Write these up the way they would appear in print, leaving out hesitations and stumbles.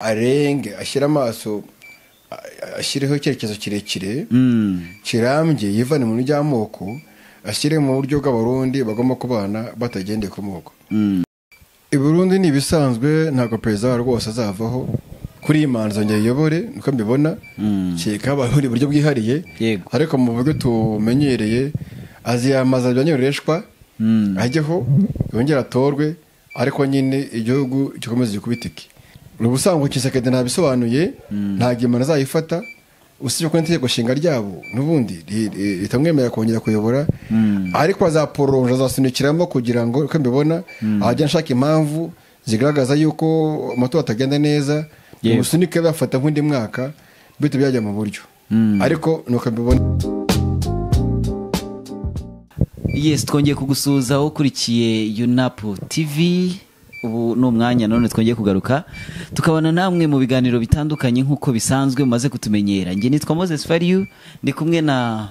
Arenge ashyire amaso, ashyireho icyerekezo kirekire kirambye, yivane mu by'amoko, ashyire mu buryo bw'Abarundi bagomba kubana batagendeye ku moko. I Burundi ni ibisanzwe, ntabwo perezida wabo rwose azavaho kuri iyi manza ngo ayiyobore, niko mbibona, kereka habayeho ubundi buryo bwihariye. Ariko mu buryo tumenyereye aziyamaza bya nyoreshwa, ajyeho yongere atorwe, ariko nyine igihugu gikomeze gikubitike. Ubusanzwe Tshisekedi ntabisobanuye, ntabwo imana azayifata, usibye ko n'itegeko nshinga ryabo n'ubundi ritamwemerera kongera kuyobora, ariko azaporonja, azasunikiramo kugira ngo, uko mbibona, ajya ashaka impamvu zigaragaza yuko amatora atagenda neza, bimusunike bafata nk'undi mwaka bihita byajya mu buryo, ariko nuko mbibona. Yes, twongeye kugusuhuza ukurikiye UNAP TV. Ubu ni umwanya none twongeye kugaruka tukabana namwe mu biganiro bitandukanye nk'uko bisanzwe mumaze kutumenyera. Njye nitwa Moses Fariyu, ndi kumwe na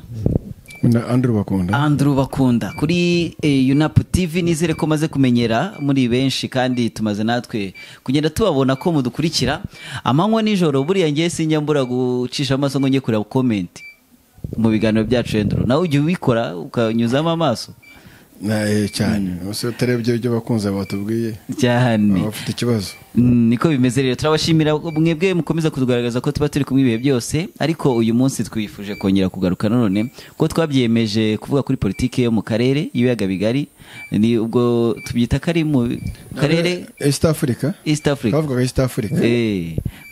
na Andrew Bakunda. Andrew Bakunda kuri UNAP TV. Nizere ko maze kumenyera muri benshi, kandi tumaze natwe kugenda tubabona ko mudukurikira amanywa nijoro. Buriya ngiye sinjya mbura gucisha amaso ngo njye kureba comment mu biganiro byacu. Andrew, nawe ujya ubikora ukanyuzamo amaso? Cyane, ubuse utarebye ibyo abakunzi batubwiye cyane baba bafite ikibazo. Niko bimeze rero, turabashimira mwebwe mukomeza kutugaragaza ko tuba turi kumwe ibihe byose. Ariko uyu munsi twifuje kongera kugaruka none ko twabyemeje kuvuga kuri politiki yo mu karere y'ibiyaga bigari, ni ubwo tubyita ko ari mu karere East Africa. East Africa. Twavugaga East Africa.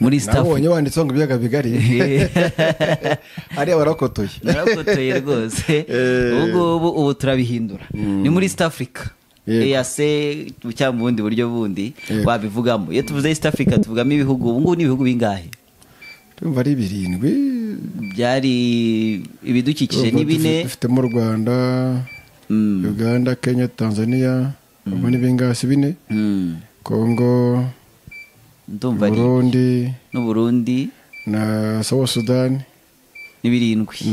Muri East Nabonye Africa. wanditseho ngo ibiyaga bigari, hariya warakotoye. Narakotoye rwose. Ubu ngubu ubu turabihindura, ni muri East Africa. EAC cyangwa mu bundi buryo bundi wabivugamo. Iyo tuvuze East Africa tuvugamo ibihugu, ubu ngubu ni ibihugu bingahe? Ndumva ari 7. Byari ibidukikije ni 4. Dufitemo u Rwanda, Uganda, Kenya, Tanzania, ubwo ni bingahe? Si 4? Congo, Ndumva ari Burundi n'Uburundi na South Sudan. Ni 7.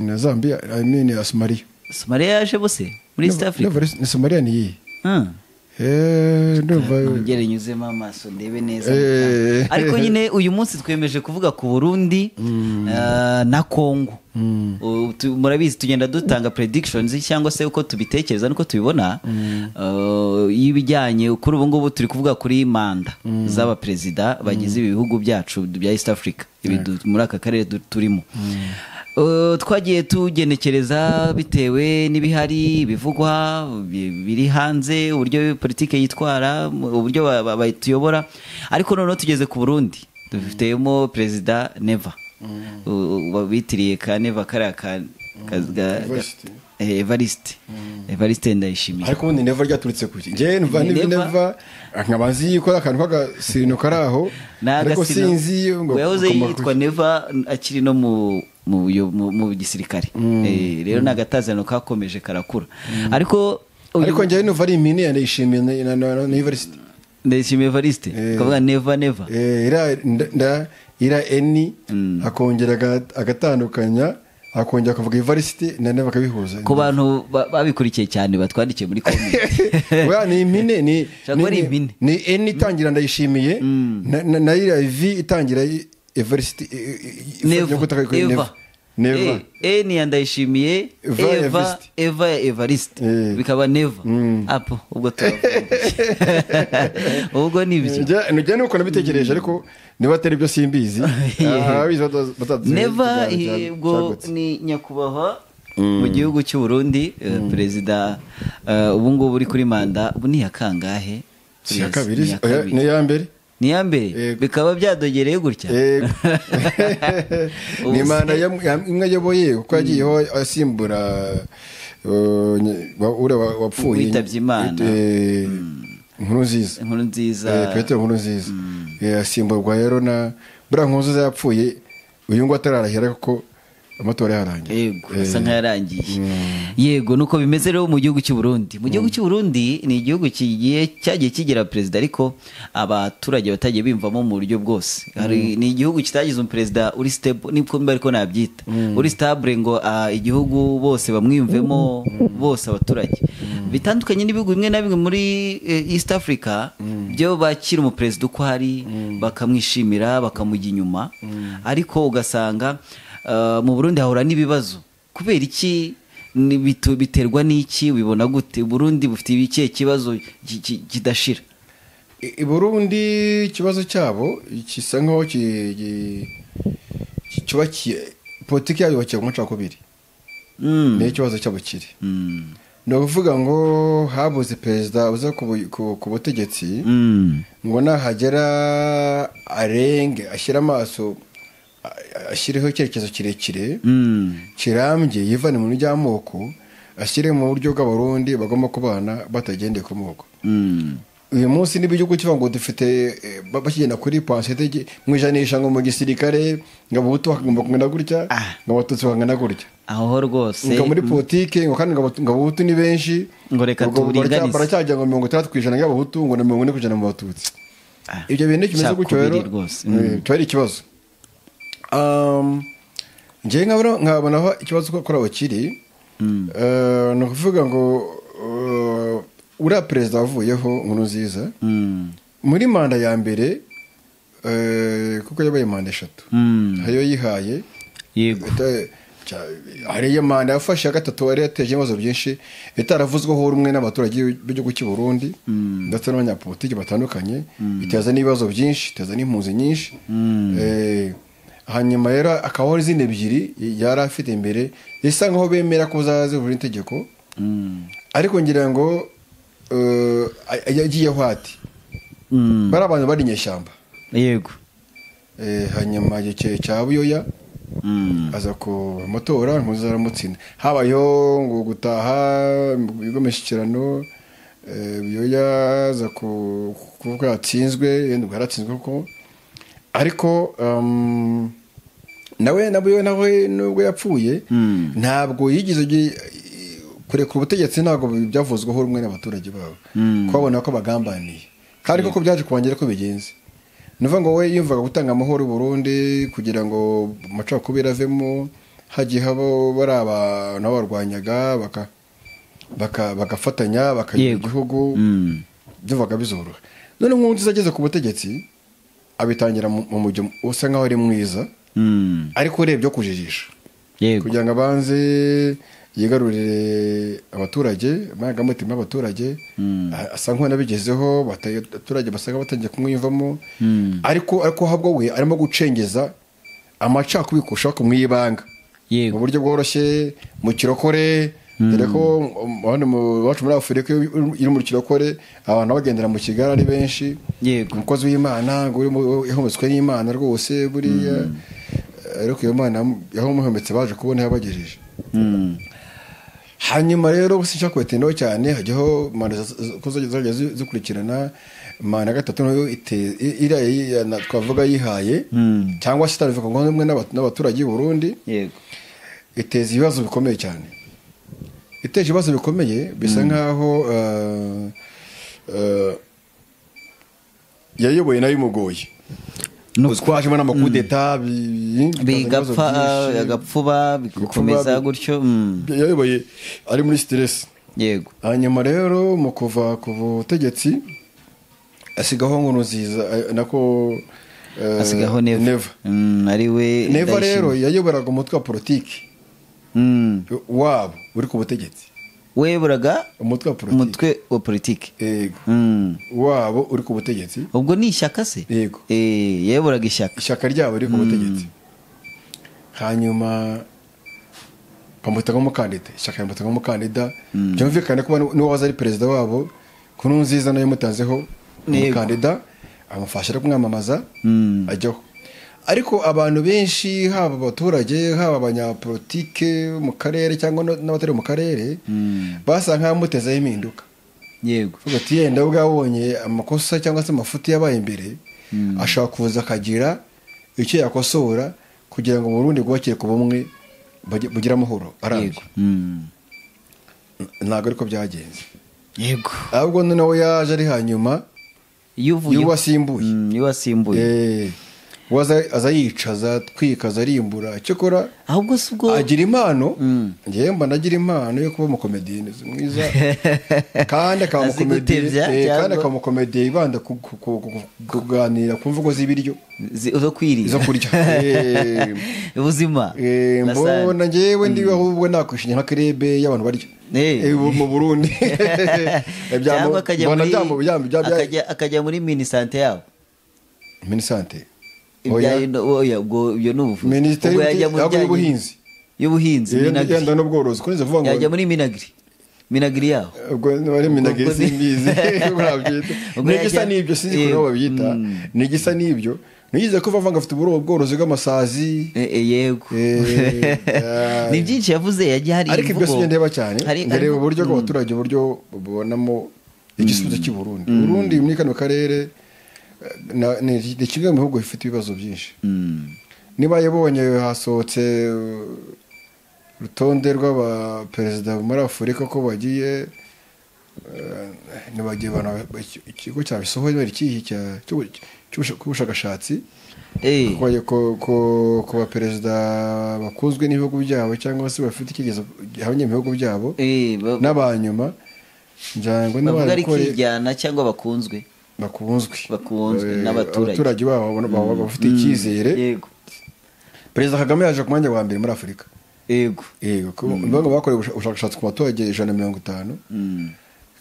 Na Zambia, I mean ya Somalia. Somalia yaje bose muri East Africa? Ndumva ni Somalia ni iyihe? Ndumva Nongere nyuzemo amaso ndebe neza. Ariko nyine uyu munsi twemeje kuvuga ku Burundi na Congo. Murabizi tugenda dutanga predictions cyangwa se uko tubitekereza nuko tubibona y'ibijyanye. Kuri ubu ngubu turi kuvuga kuri manda z'abaperezida bagize ibi bihugu byacu bya East Africa, ibi muri aka karere turimo. Twagiye tugenekereza bitewe n'ibihari bivugwa, biri hanze, uburyo politike yitwara, uburyo bayituyobora. Ariko noneho tugeze ku Burundi, dufitemo perezida Neva, bitiriye ka Neva kariya ka Evariste. Evariste Ndayishimiye. Ariko ubundi Neva ryaturutse kuki? Njyewe numva Ni ni Neva. Neva nkaba nzi yuko ari akantu k'agasino kari aho, Ni ariko agasino. sinzi ngo Yahoze ukomoka yitwa kuki. Neva akiri no mu gisirikare. Rero ni agatazano kakomeje karakura, ariko Ariko njyewe numva ari impine ya Ndayishimiye na Evariste. Ndayishimiye Evariste. Kavuga Neva, Neva. Iriya iriya eni, akongera agatandukanya, akongera akavuga Evariste na Neva akabihuza. Ku bantu babikurikiye cyane batwandikiye muri comment. Oya, ni impine, ni Shobora kuba ari impine. Ni eni itangira Ndayishimiye na iriya vi itangira Evariste. Neva, Eva. Neva. E ni ya Ndayishimiye. Va ya Eva. Evariste. Eva ya Evariste. Bikaba Neva. Apo ubwo turavuga, ubwo ni ibyo. Njye nuko nabitekereje, ariko niba atari byo simbizi. Ababizi Neva ikiganiro ubwo cyagutse. ni nyakubahwa mu gihugu cy'u Burundi, perezida ubu ngubu uri kuri manda, ubu ni iya kangahe? Si iya kabiri? Ni iya Oya, kabiri. ni iya mbere. Ni iya mbere. Yego. Bikaba byadogereye gutya. Yego. Ubu Ni manda imwe ayoboye, kuko yagiyeho asimbura uriya wapfuye. Witabye Imana. Inkuru nziza. Inkuru nziza. Petero Nkuru nziza. Asimburwa rero na buriya Nkuru nziza yapfuye uyu nguyu atararahira, kuko amatora yarangiye. Yego, asa nk'ayarangiye. Yego, nuko bimeze rero mu gihugu cy'u Burundi. Mu gihugu cy'u Burundi ni igihugu kigiye cyagiye kigira perezida, ariko abaturage batagiye bimvamo mu buryo bwose. Ni igihugu kitagize umuperezida uri stable, niko mba ariko nabyita, uri stable ngo igihugu bose bamwiyumvemo, bose abaturage. Bitandukanye n'ibihugu bimwe na bimwe muri East Africa, byo bakira umuperezida uko ari, bakamwishimira, bakamujya inyuma. Ariko ugasanga mu Burundi hahura n'ibibazo. Kubera iki? Biterwa n'iki? Ubibona gute? Burundi bufite ikihe kibazo kidashira? I Burundi ikibazo cyabo gisa nkaho cyubakiye, politiki yabo yubakiye ku macakubiri. Niyo ikibazo cyabo kiri. Ni ukuvuga ngo habuze perezida uza ku butegetsi ngo nahagera arenge, ashyire amaso, ashyireho icyerekezo kirekire kirambye, yivane mu by'amoko, ashyire mu buryo bw'Abarundi bagomba kubana batagendeye ku moko. Uyu munsi niba igihugu kivuga ngo dufite bakigenda kuri pansete mu ijanisha, ngo mu gisirikare ngo Abahutu bakagomba kungana gutya, ngo Abatutsi bakangana gutya, aho rwose ngo muri politike ngo kandi ngo Abahutu ni benshi, ngo reka tuburinganize, baracyajya ngo 60% y'Abahutu, ngo na 40% mu Batutsi. Ibyo bintu kimeze gutyo rero kiba ari ikibazo. Njyewe nkabona aho ikibazo kuri abo kiri, ni ukuvuga ngo uriya perezida wavuyeho Nkurunziza muri manda ya mbere, kuko yabaye manda 3, hariyo yihaye, hariyo manda yafashe ya 3 yari yateje ibibazo byinshi, itaravuzweho rumwe n'abaturage b'igihugu cy'u Burundi ndetse n'abanyapolitiki batandukanye, iteza n'ibibazo byinshi, iteza n'impunzi nyinshi. Hanyuma rero akabaho izindi 2 yari afite imbere, isa nkaho bemera ko zazivura itegeko, ariko ngira ngo yagiyeho ati bari abantu bari inyeshyamba. Yego. Hanyuma igihe cya Buyoya aza ku matora, Nkurunziza aramutsinda. Habayeho ngo gutaha ibigo mishyikirano, Buyoya aza kuvuga yatsinzwe, yenda ubwo yaratsinzwe koko, ariko nawe na Buyoya nawe nubwo yapfuye ntabwo yigeze kurekura ubutegetsi, ntabwo byavuzweho rumwe n'abaturage babo, kubabona ko bagambaniye, kandi koko byaje kubangira ko bigenze. Nuvuga ngo we yumvaga gutanga amahoro Burundi kugira ngo amacakubiri avemo, hagiye habo bari abantu barwanyaga bagafatanya bakagira igihugu, byumvaga bizoroha. None Nkurunziza ageze ku butegetsi abitangira mu mujyo usa nkaho ari mwiza, ariko urebye kujijisha kugira ngo abanze yigarurire abaturage, amarangamutima y'abaturage, asa nk'uwanabigezeho, abaturage basaga batangiye kumwiyumvamo, ariko habwo we arimo gucengeza amacakubiri kurushaho kumwibanga mu buryo bworoshye, mu kirokore. Dore ko hano iwacu muri Afurika iri mu kirokore, abantu bagendera mu kigare ari benshi. Umukozi w'Imana ngo yahometswe n'Imana rwose buriya, ariko iyo Mana yahomuhometse baje kubona yabagejeje. Hanyuma rero sinshaka kubatindaho cyane, hajyaho manda ko zajya zikurikirana. Manda 3 nayo iriya twavuga yihaye, cyangwa se itabivuga ngo rumwe n'abaturage b'u Burundi, iteza ibibazo bikomeye cyane. Iteje ibibazo bikomeye bisa nkaho yayoboye nayo imugoye. Twajemo n'amakudeta bigapfa agapfuba bikomeza gutyo, yayoboye ari muri stress. Yego. Hanyuma rero mu kuva ku butegetsi asigaho Nkurunziza, nako asigaho Neva, ari we Neva rero yayoboraga umutwe wa politiki wabo uri ku butegetsi. Weburaga umutwe wa politiki. Yego. Wabo uri ku butegetsi. Ubwo ni ishyaka se? Yego. Yeburaga ishyaka. Ishyaka ryabo riri ku butegetsi. Hanyuma bamuta nk'umukandida, ishyaka rimuta nk'umukandida, byumvikane ko n'uwo waza ari perezida wabo, Nkurunziza nawe yamutanzeho umukandida, amufasha kumwamamaza ajyaho. Ariko abantu benshi, haba abaturage, haba abanyapolitike mu karere cyangwa n'abatari mu karere, basa nk'abamutezeho impinduka. Yego. Uvuga ati yenda ubwo amakosa cyangwa se amafuti yabaye imbere, ashaka kuza akagira icyo yakosora kugira ngo Burundi bwubakire ku bumwe, bugira amahoro arambye. Ntabwo ariko byagenze. Yego. Ahubwo noneho yaje ari hanyuma y'uwasimbuye. Aza yicaza twikaza arimbura, cyokora ahubwo si ubwo agira impano. Ngewe mbona agira impano yo kuba umukomediye mwiza, kandi akaba Azi gutebya, kandi akaba umukomediye yibanda kuganira ku mvugo z'ibiryo, zo kwirira, zo kurya. Ubuzima. Mbona ngewe ndi ahubwo nakwishinya nka kirebe y'abantu barya mu Burundi. Cyangwa akajya muri minisante yabo. Minisante? Oya, ubwo ibyo ni ubuvuzi. Minisiteri y'ubuhinzi. Y'ubuhinzi, Minagri. N'ubworozi. Kunze kuvuga ngo yajya muri Minagri. Minagri yaho. Ubwo ari Minagri simbizi. Ni igisa n'ibyo, sinzi ukuntu babyita. Ni igisa n'ibyo. Nigize ko bavanga afite ubworozi bw'amasazi. Yego. Ni byinshi yavuze, yagiye hari imvugo. Ariko ibyo sinjye ndeba cyane. Ndareba uburyo bw'abaturage, uburyo bubonamo igisubizo cy'i Burundi. Burundi muri kano karere ni kimwe mu bihugu bifite ibibazo byinshi. Niba yabonye hasohotse urutonde rw'abaperezida muri Afurika ko bagiye, ntibagiye ikigo cyabisohoye bari ikihe cy'ubushakashatsi ku baperezida bakunzwe n'ibihugu byabo cyangwa se bafite icyerekezo gihamye mu bihugu byabo n'abanyuma, ngira ngo bavuga ari kijyana cyangwa bakunzwe bakunzwe n'abaturage, abaturage babo bafite icyizere. Yego. Perezida Kagame yaje ku mwanya wa mbere muri Afurika. Yego. Yego, bakoreye ubushakashatsi ku baturage 150.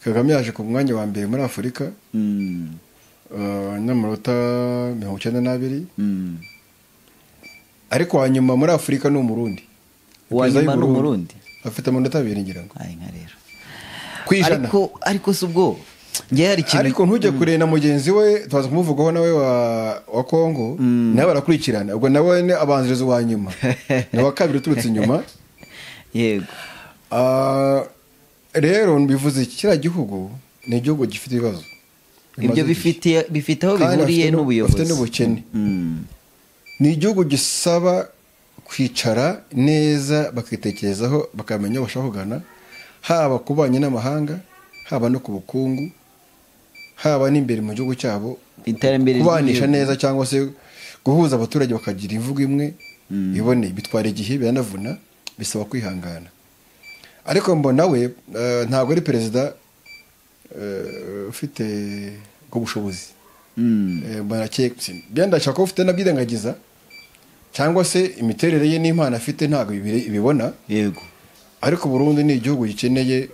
Kagame yaje ku mwanya wa mbere muri Afurika n'amanota 92. Ariko wa nyuma muri Afurika ni Umurundi. Wa nyuma ni Umurundi afite amanota 2 ngira ngo. Ai nka rero. Kwijana. Ariko si ubwo ariko ntujye kure na mugenzi we tubaza kumuvugaho nawe wa Kongo, nawe barakurikirana, ubwo nawe ni abanziriza wa nyuma, ni wa kabiri uturutse inyuma. Yego. Rero mbivuze, kiriya gihugu ni igihugu gifite ibibazo. Ibyo bifite aho bihuriye n'ubuyobozi, bafite n'ubukene. Ni igihugu gisaba kwicara neza bakitekerezaho, bakamenya aho bashaka kugana, haba ku bubanyi n'amahanga, haba no ku bukungu, haba n'imbere mu gihugu cyabo, kubanisha neza cyangwa se guhuza abaturage bakagira imvugo imwe iboneye. Bitwara igihe, biranavuna, bisaba kwihangana. Ariko mbona we ntabwo ari perezida ufite ubwo bushobozi. Byandashaka ko ufite nabyirengagiza cyangwa se imiterere ye n'impano afite ntabwo ibibona. Yego. Ariko Burundi ni igihugu gikeneye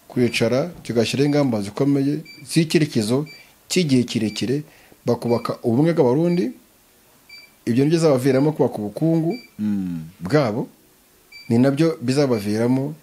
kwicara kigashyira ingamba zikomeye z'icyerekezo cy'igihe kirekire, bakubaka ubumwe bw'Abarundi. Ibyo nibyo bizabaviramo kubaka ubukungu bwabo, ni nabyo bizabaviramo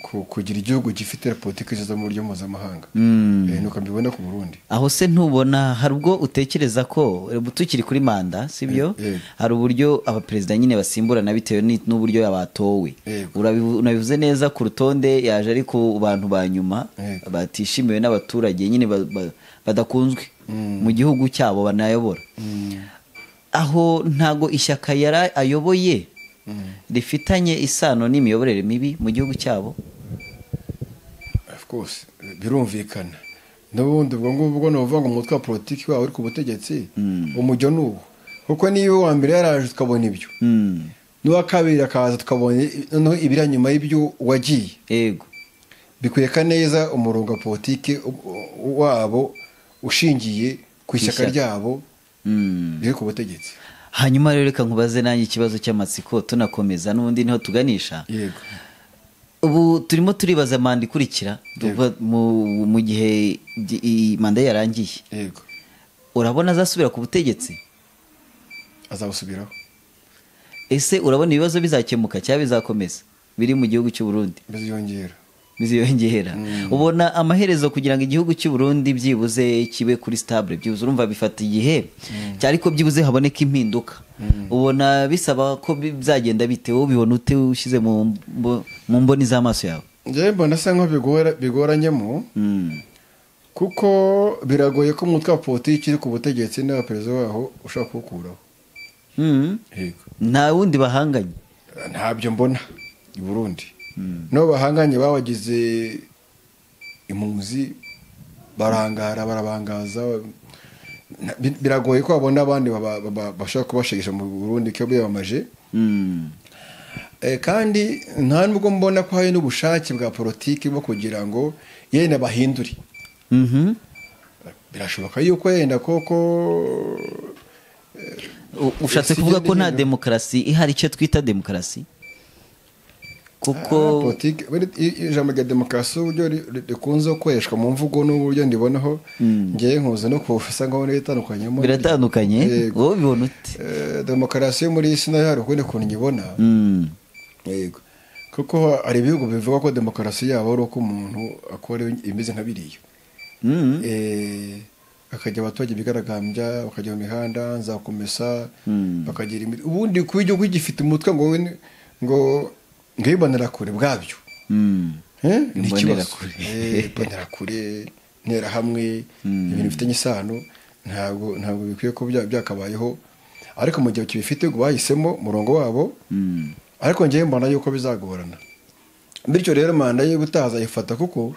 kugira igihugu gifite politiki nziza mu buryo mpuzamahanga. Nuko mbibona ku Burundi. Aho se ntubona hari ubwo utekereza ko tukiri kuri manda, sibyo? Hari uburyo abaperezida nyine basimburana bitewe n'uburyo yabatowe. Unabivuze neza ku rutonde yaje ari ku bantu ba nyuma batishimiwe n'abaturage nyine badakunzwe mu gihugu cyabo banayobora. Aho ntago ishyaka yari ayoboye rifitanye isano n'imiyoborere mibi mu gihugu cyabo. Of course, birumvikana. N'ubundi ubwo ngubwo no uvuga ngo umutwe wa politiki wawe uri ku butegetsi, umujyo nuwo. Kuko niba uwa mbere yaraje tukabona ibyo, n'uwa kabiri akaza tukabona noneho ibiri nyuma y'ibyo wagiye. Yego. Bikwereka neza umurongo wa politiki wabo ushingiye ku ishyaka ryabo riri ku butegetsi. Hanyuma rero reka nkubaze nanjye ikibazo cy'amatsiko, tunakomeza n'ubundi niho tuganisha. Yego. Ubu turimo turibaza manda ikurikira mu gihe manda yarangiye. Yego. Urabona azasubira ku butegetsi? Azabusubiraho. Ese urabona ibibazo bizakemuka cyangwa bizakomeza biri mu gihugu cy'u Burundi? Biziyongera. Biziyongera. Ubona amaherezo kugira ngo igihugu cy'u Burundi byibuze kibe kuri stable, byibuze urumva bifata igihe, ariko byibuze haboneka impinduka. Ubona bisaba ko bizagenda bite? Wowe ubibona ute ushyize mu mboni z'amaso yawe? Njye mbona asa nkaho bigoranyemo, kuko biragoye ko umutwe wa politiki uri ku butegetsi n'abaperezida waho ushaka kuwukuraho. Nta wundi bahanganye? Ntabyo mbona i Burundi. No bahanganye babagize impunzi, barangara, barabangaza. Biragoye ko babona abandi bashobora kubashegesha mu Burundi ko biyamamaje. Kandi nta nubwo mbona ko hari n'ubushake bwa politiki bwo kugira ngo yenda bahindure. Birashoboka yuko yenda koko Ushatse kuvuga ko nta demokarasi ihari, icyo twita demokarasi, kuko politiki, ijambo rya demokarasi uburyo rikunze gukoreshwa mu mvugo n'uburyo ndibonaho ngewe nkuze no kusa nkaho n'ibitandukanyemo. Biratandukanye. Yego. Wowe ubibona ute? Demokarasi yo muri isi nayo hari ukundi kuntu nyibona. Yego, kuko hari ibihugu bivuga ko demokarasi yabo ari uko umuntu akora imeze nka biriya, akajya abaturage bigaragambya, bakajya mu mihanda nzakomesa, bakagira ubundi kuba igihugu gifite umutwe ngo ngo ngo imbonerakure bwabyo. Ni ikibazo. Imbonerakure. Imbonerakure, interahamwe, ibintu bifitanye isano, ntabwo bikwiye ko byakabayeho, ariko mu gihe kibifite ngo bahisemo umurongo wabo. Ariko ngewe mbona yuko bizagorana, bityo rero manda ye ubutaha azayifata, kuko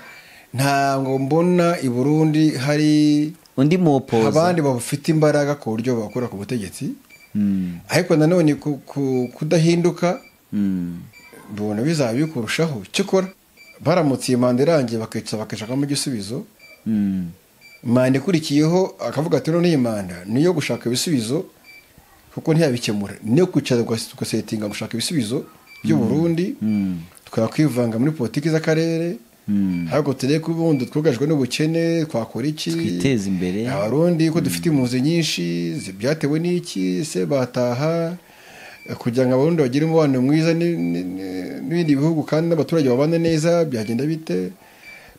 ntabwo mbona i Burundi hari undi muwopoza abandi bafite imbaraga ku buryo bakura ku butegetsi. Ariko nanone kudahinduka mbona bizaba bikurushaho. Cyokora baramutse iyi manda irangiye bakicara bakishakamo igisubizo, manda ikurikiyeho akavuga ati none iyi manda niyo gushaka ibisubizo, kuko ntiyabikemura, niyo kwicara tugasetinga gushaka ibisubizo by'u Burundi, twakwivanga muri politiki z'akarere, ntabwo turebe ko ubundi twugarijwe n'ubukene twakora iki twiteze imbere. Abarundi ko dufite impunzi nyinshi byatewe n'iki se bataha, kugira ngo abarundi bagire umubano mwiza n'ibindi bihugu kandi n'abaturage babane neza byagenda bite,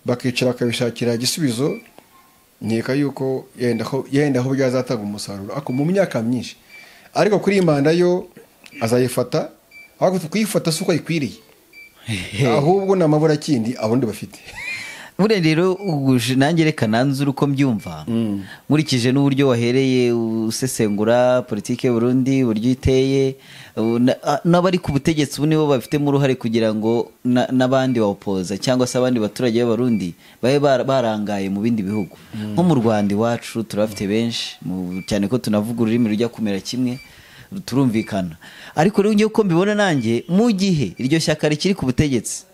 bakicara bakabishakira igisubizo. Nkeka yuko yenda aho byazatanga umusaruro ariko mu myaka myinshi. Ariko kuri iyi manda yo azayifata, ariko kuyifata si uko ayikwiriye, ahubwo ni amaburakindi abarundi bafite. Buriya rero nanjye reka nanzure uko mbyumva, nkurikije n'uburyo wahereye usesengura politiki y'u Burundi, uburyo iteye, n'abari ku butegetsi ubu nibo babifitemo uruhare kugira ngo n'abandi bawopoza cyangwa se abandi baturage b'Abarundi babe barangaye mu bindi bihugu. Nko mu Rwanda iwacu turabafite benshi, cyane ko tunavuga ururimi rujya kumera kimwe, turumvikana. Ariko rero ngewe uko mbibona nanjye, mu gihe iryo shyaka rikiri ku butegetsi,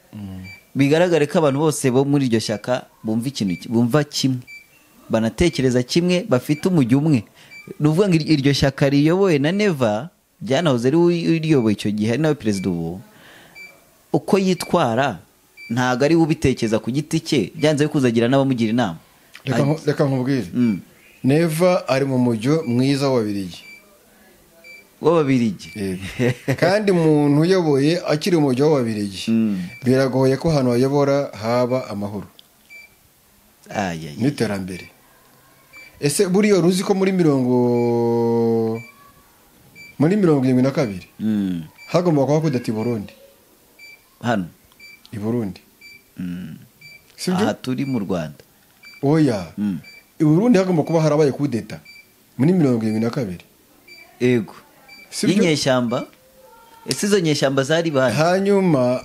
bigaragare ko abantu bose bo muri iryo shyaka bumva ikintu bumva kimwe, banatekereza kimwe, bafite umujyi umwe. Ni ukuvuga ngo iryo shyaka riyobowe na Neva, byanahoze ari we uriyoboye icyo gihe, ari nawe perezida ubu, uko yitwara ntabwo ari we ubitekereza ku giti cye, byanze bikunze agira n'abamugira inama. Reka nkubwire, Neva ari mu mujyo mwiza w'Ababiligi. W'Ababiligi. Yego. Kandi umuntu uyoboye akiri umujyo w'Ababiligi, biragoye ko ahantu bayobora haba amahoro Ay, ay, ay. n'iterambere. Ese buriya ruzi ko muri 72 hagomba kuba kudeta i Burundi? Hano i Burundi. Sibyo? Aha turi mu Rwanda. Oya. I Burundi hagomba kuba harabaye kudeta muri 72. Yego. Sibyo? Y'inyeshyamba. Ese izo nyeshyamba zari bande? Hanyuma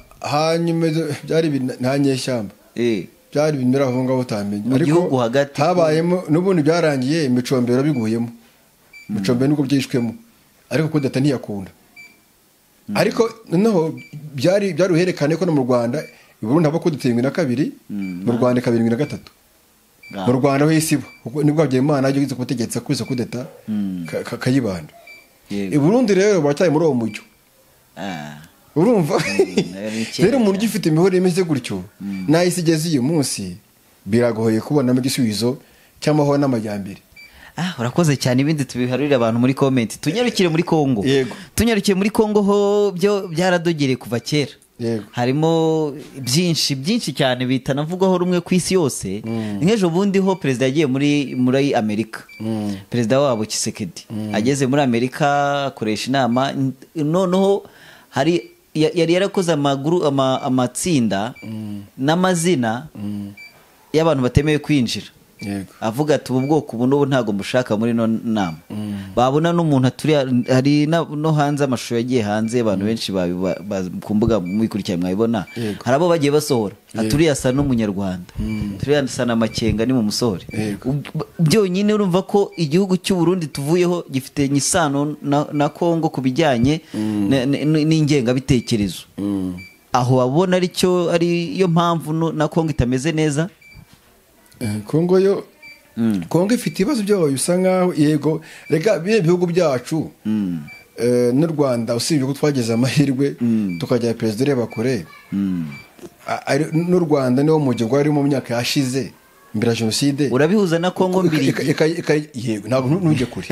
byari nta nyeshyamba. Byari ibintu aho ngaho utamenye. Mu gihugu hagati. Habayemo n'ubundi byarangiye imicombero biguyemo. Imicombero nubwo byishwemo, ariko kudeta ntiyakunda. Ariko noneho byari uherekane ko no mu Rwanda i Burundi haba kudeta 72, mu Rwanda 73. Mu Rwanda ho isibo nibwo Habyarimana yagize kubutegetsi akubise kudeta Kayibanda. I Burundi rero baracyari muri uwo mujyo. Urumva? Rero umuntu ugifite imihoro imeze gutyo nahise igeze uyu munsi, biragoye kubonamo igisubizo cy'amahoro n'amajyambere. Urakoze cyane, ibindi tubiharurire abantu muri comment. Tunyarukire muri Kongo. Yego. Tunyarukiye muri Kongo ho byo byaradogereye kuva kera. Yego. Harimo byinshi byinshi cyane bitanavugwaho rumwe ku isi yose. Nk'ejo bundi ho perezida yagiye muri Amerika. Perezida wabo Tshisekedi ageze muri Amerika akoresha inama, noneho hari yari yarakoze amaguru amatsinda n'amazina y'abantu batemewe kwinjira. Yego. Avuga ati ubu bwoko ubu n'ubu ntabwo mushaka muri ino nama. Babona n'umuntu aturiye, hari no hanze amashusho yagiye hanze, abantu benshi ku mbuga mubikurikirana mwabibona. Hari abo bagiye basohora, aturiye asa n'umunyarwanda, aturiye asa na Makenga, ni mu musohore. Byonyine urumva ko igihugu cy'u Burundi tuvuyeho gifite isano na Kongo ku bijyanye n'ingengabitekerezo. Aho wabona aricyo ari yo mpamvu na Kongo itameze neza. Kongo yo, Kongo ifite ibibazo byayo bisa nkaho, yego rega biriya bihugu byacu n'u Rwanda, usibye ko twagize amahirwe tukagira perezida ureba kure, n'u Rwanda niwo mujyi rwari mu myaka yashize mbere ya jenoside. Urabihuza na Kongo mbirigi? Yego, ntabwo ntujye kure.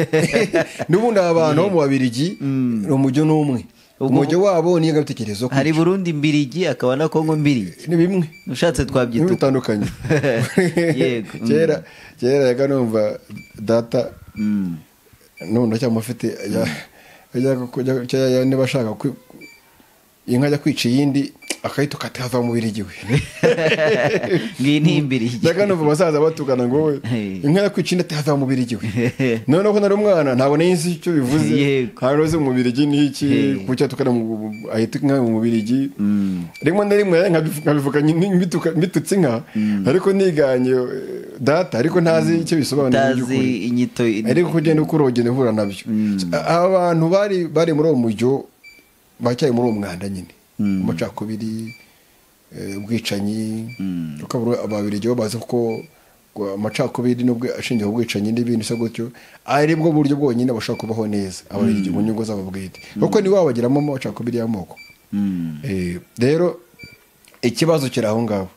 N'ubundi aba bantu bo mu Babirigi ni umujyi n'umwe, umujyi wabo ni ingengabitekerezo. Hari Burundi mbirigi, akaba na Kongo mbirigi. Ni bimwe. Ushatse twabyita uko. Bitandukanye. Kera kera yaga numva data none ndacyamufite, niba ashaka inka ajya kwica iyindi akayituka ati hava mu Birigi we. Ngiyi ni imbirigi. Yaga numva abasaza batukana ngo we inka yakwica indi ati hava mu Birigi we. Noneho nari umwana ntabwo nari nzi icyo bivuze. Ntabwo nzi mu Birigi ni iki, kuki atukana ahita inka mu Birigi. Rimwe na rimwe nkabivuga mbitutse inka, ariko niganye data, ariko ntazi icyo bisobanura mu utazi by'ukuri. Inyito. Ariko kugenda ukura ugenda uhura nabyo. Abantu bari muri uwo mujyo bacyari muri uwo mwanda nyine, amacakubiri, ubwicanyi, kuko Ababiligi bo bazi ko amacakubiri n'ubwo ashingiye ku bwicanyi n'ibindi bisa gutyo ari bwo buryo bwonyine bashobora kubaho neza Ababiligi mu nyungu zabo bwite, kuko nibo babagiramo amacakubiri y'amoko. Rero ikibazo kiri aho ngaho,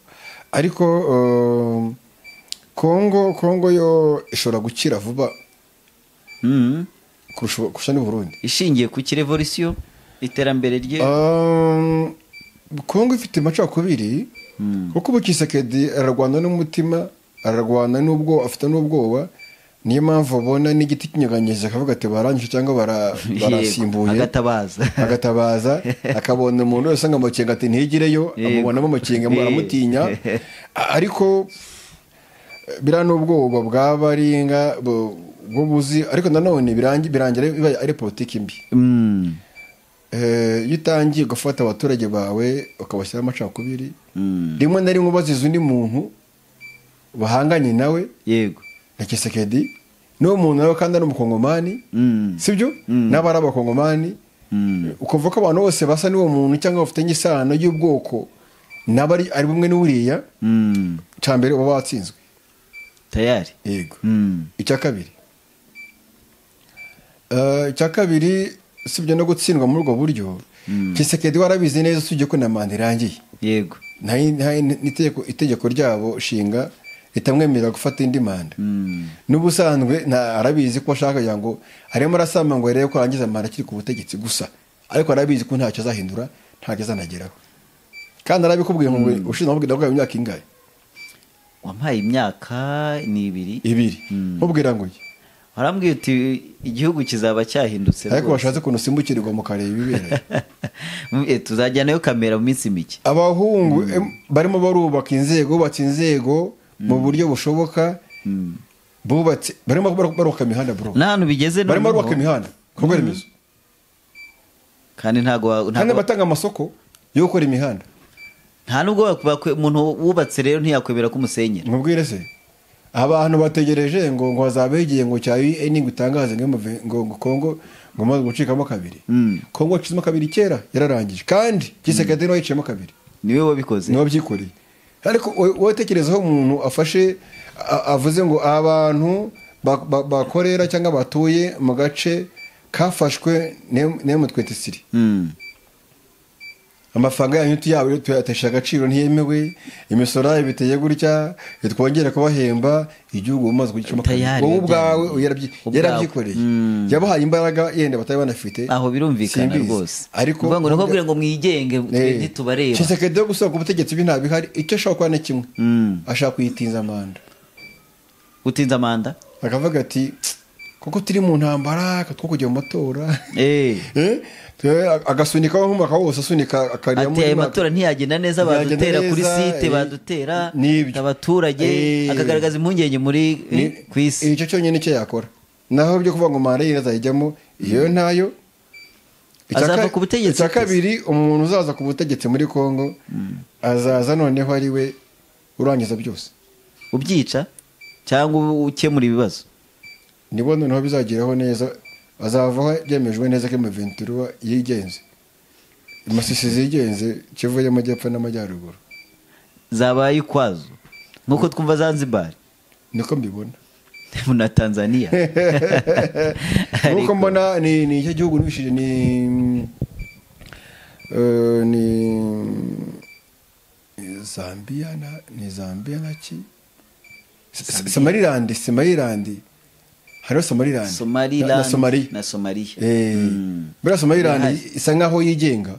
ariko Kongo yo ishobora gukira vuba kurusha n'u Burundi. Ishingiye ku kirevolisiyo, iterambere rye? Kongo ifite amacakubiri, kuko ubu Tshisekedi ararwana n'umutima, ararwana n'ubwo afite n'ubwoba. Niyo mpamvu abona n'igiti kinyeganyeza akavuga ati barangije cyangwa barasimbuye. Agatabaza. Agatabaza, akabona umuntu wese ngo Amakenga ati ntigireyo. Amubonamo Amakenga, aramutinya. Ariko biriya n'ubwoba bw'abaringa bwo buzi, ariko nanone birangira bibaye ari politiki mbi. Iyo utangiye gufata abaturage bawe ukabashyiraho amacakubiri, rimwe na rimwe ubaziza undi muntu bahanganye nawe na Tshisekedi, n'uwo muntu nawe kandi ari umukongomani, sibyo? N'aba ari abakongomani, ukumva ko abantu bose basa n'uwo muntu cyangwa bafitanye isano y'ubwoko nabo ari bumwe n'uriya, cya mbere uba watsinzwe. Tayari. Yego. Icya kabiri, usibye no gutsindwa muri ubwo buryo, Tshisekedi warabizi neza, usibye ko na manda irangiye, n'itegeko ryabo shinga ritamwemerera gufata indi manda n'ubusanzwe, arabizi ko ashaka kugira ngo arimo arasama ngo arebe ko arangiza manda akiri ku butegetsi gusa, ariko arabizi ko ntacyo azahindura, ntacyo azanageraho, kandi arabikubwiye ngo ushinzwe amubwira ko imyaka ingahe? Wampaye imyaka ni 2. 2, nkubwira ngo iki? Warambwiye uti igihugu kizaba cyahindutse Ariko rwose. Washatse ukuntu usimbukirwa mu kareba ibibereye. Tuzajyanayo kamera mu minsi mike. Abahungu barimo barubaka inzego, bubatse inzego mu buryo bushoboka, bubatse, barimo barubaka imihanda, bro. N'ahantu bigeze Barimo noneho- barubaka imihanda, ibikorwa remezo. Kandi ntago Kandi batanga amasoko yo gukora imihanda. Nta nubwo umuntu wubatse rero ntiyakwemera ko umusenyera. Mubwire se, abantu bategereje ngo hazabe igihe ngo cya UN ngo itangaze ngo ngo Kongo ngo maze gucikamo kabiri. Kongo yacitsemo kabiri kera, yararangije, kandi Tshisekedi niwe yiciyemo kabiri. Niwe wabikoze. Niwe wabyikoreye. Ariko wowe tekerezaho umuntu afashe avuze ngo abantu bakorera cyangwa batuye mu gace kafashwe n'M23, amafaranga yanyu tuyabo tuyatesha agaciro, ntiyemewe, imisoro yayo biteye gutya, twongere kubahemba, igihugu umaze kugicamo kabiri. Tayari. Wowe ubwawe Ubwawe. yarabyikoreye, yabahaye imbaraga yenda batari banafite. Aho birumvikana Simbizi. rwose. Ariko Kuvuga ngo nakubwira ngo mwigenge, twe ntitubareba. Tshisekedi yo gusohoka ubutegetsi bwe ntabihari. Icyo ashobora kuba ni kimwe, ashaka kuyitinza manda. Gutinza manda. Akavuga ati kuko turi mu ntambara two kujya mu matora, agasunikaho nk'umwaka wose, asunika akarya. Ati ayo matora ntiyagenda neza, Ntiyagenda badutera kuri neza, site, badutera nibyo. abaturage, akagaragaza impungenge muri ku isi. Icyo cyonyine nicyo yakora. Naho byo kuvuga ngo manda ye azayijyamo, iyo ntayo. Azava ku butegetsi. Icya kabiri, umuntu uzaza ku butegetsi muri Kongo azaza noneho ari we urangiza byose, ubyica cyangwa ukemura ibibazo. Nibo noneho bizageraho neza, azavaho byemejwe neza ko M23 yigenze, Masisi zigenze, Kivu y'Amajyepfo n'Amajyaruguru zabaye ukwazo, nkuko twumva Zanzibar, niko mbibona na Tanzania. Nkuko mbona ni icyo gihugu nubishije ni Zambia na ni Zambia na ki Somaliland hariho Somaliland na Somalia na Somalia. Buriya Somaliland isa nkaho yigenga,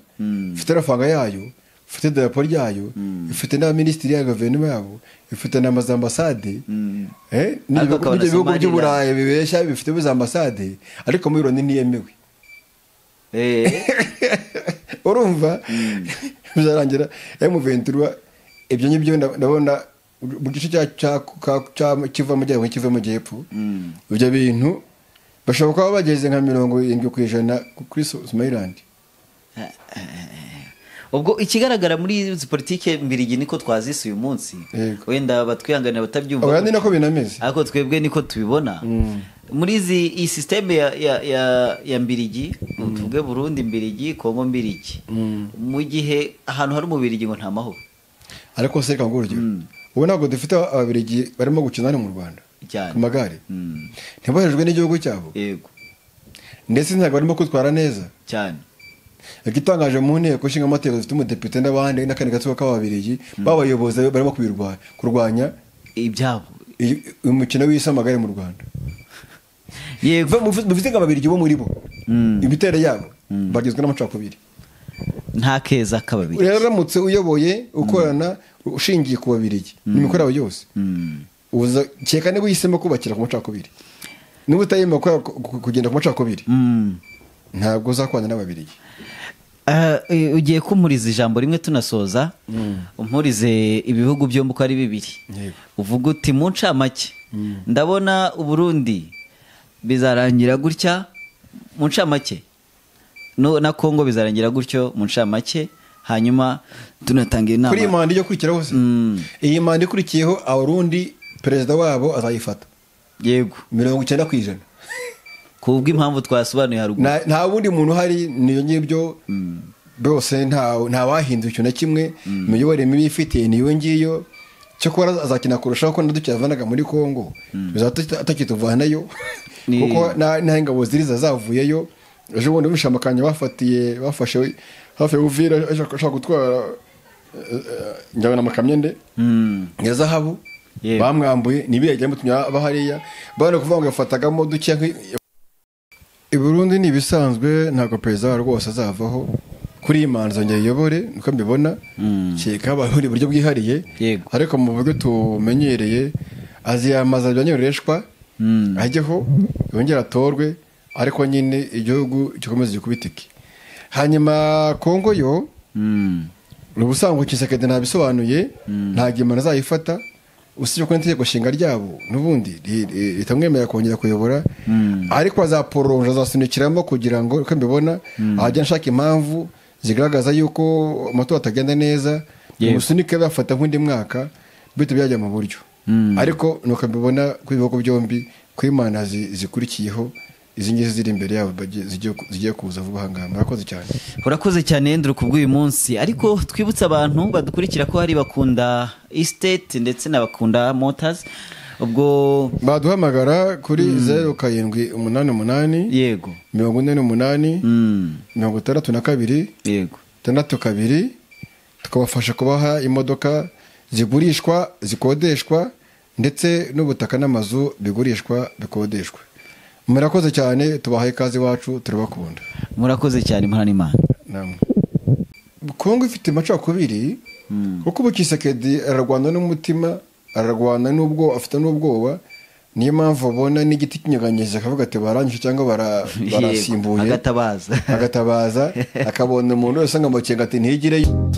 ifite amafaranga yayo, ifite idarapo ryayo, ifite n'abaminisitiri ya guverinoma yabo, ifite n'amazambasade, n'ibyo bihugu by'Uburayi bibeshya bifite za ambasade, ariko muri Loni ntiyemewe. Urumva bizarangira M23 ibyo ngibyo ndabona mu gice cya Kivu Amajyaruguru, Kivu Amajyepfo, ibyo bintu bashobora kuba bageze nka 70% kuri Somaliland. Ubwo ikigaragara muri izi politike mbirigi niko twazise uyu munsi, wenda batwihanganira batabyumva, abandi nako binameze, ariko twebwe niko tubibona. Muri izi systeme ya mbirigi, tuvuge Burundi mbirigi, Kongo mbirigi, mu gihe ahantu hari umubirigi ngo nta mahoro. Ariko se reka ngurugero, ubu ntabwo dufite ababirigi barimo gukina hano mu Rwanda ku magare, ntiboherejwe n'igihugu cyabo, yego, ndetse ntabwo barimo kwitwara neza cyane. Igitangaje mu nteko ishinga amategeko zifite umudepite n'abandi n'akandi gatsiko k'ababirigi b'abayobozi barimo kurwanya ibyabo, umukino w'isi amagare mu Rwanda. Yego, mufite nk'ababirigi bo muri bo imiterere yabo bagizwe n'amacakubiri, nta keza k'ababirigi. Rero uramutse uyoboye ukorana ushingiye ku babirigi n'imikorere yose, uza keka niba uhisemo kubakira ku macakubiri, niba utayemera kugenda ku macakubiri, ntabwo uzakwana n'ababirigi. Ugiye kumpuriza ijambo rimwe tunasoza, umpurize ibihugu byombi uko ari bibiri, uvuga uti mu ncamake ndabona Uburundi bizarangira gutya mu ncamake, na Kongo bizarangira gutyo mu ncamake, hanyuma tunatanga inama kuri iyi manda yo kurikiraho se. Iyi manda ikurikiyeho Abarundi perezida wabo azayifata, yego, 90%, kubwo impamvu twasobanuye haruguru. Nta wundi muntu uhari, niyo ngibyo bose, nta wahinduye ikintu na kimwe. Imiyoborere mibi ifite niyo ngiyo, cyakora azakina kurushaho ko nadukiyavanaga muri Kongo atakituvanayo, kuko nta ingabo ziri zavuyeyo. Ejo bundi bishamakanye bafashe hafi ya Uvira, ashaka gutwara njyana amakamyo nde ya zahabu, bamwambuye nibi yagiye mutumya bahariya bana kuvuga ngo yafatagamo duke. I Burundi ni ibisanzwe, ntabwo perezida rwose azavaho kuri iyi manza ngo ayiyobore, niko mbibona, kereka habayeho uburyo bwihariye, ariko mu buryo tumenyereye aziyamaza bya nyoreshwa ajyeho yongere atorwe, ariko nyine igihugu gikomeze gikubitike. Hanyuma Kongo yo ubusanzwe Tshisekedi ntabisobanuye, ntabwo imana azayifata, usibye ko n'itegeko nshinga ryabo n'ubundi ritamwemerera kongera kuyobora, ariko azaporonja, azasunikiramo kugira ngo uko mbibona ajya ashaka impamvu zigaragaza yuko amatora atagenda neza, umusunike bafata nk'undi mwaka bito byajya mu buryo. Ariko nuko mbibona ku bihugu byombi ko imana zikurikiyeho izi ngizi ziri imbere yabo zigiye kuza vuba aha ngaha. Murakoze cyane. Urakoze cyane Andrew kubw'uyu munsi, ariko twibutse abantu badukurikira ko hari Bakunda Estate ndetse na Bakunda Motors. Ubwo baduhamagara kuri 0788, yego, 48, 62, yego, 62, tukabafasha kubaha imodoka zigurishwa, zikodeshwa, ndetse n'ubutaka n'amazu bigurishwa bikodeshwa. Murakoze cyane, tubahaye ikaze iwacu, turabakunda. Murakoze cyane, Imana n'Imana. Namwe. Kongo ifite amacakubiri, kuko ubu Tshisekedi ararwana n'umutima, ararwana n'ubwo afite n'ubwoba, niyo mpamvu abona n'igiti kinyeganyeza akavuga ati barangije cyangwa barasimbuye, agatabaza akabona umuntu wese ngo amakenga ati ntigireyo.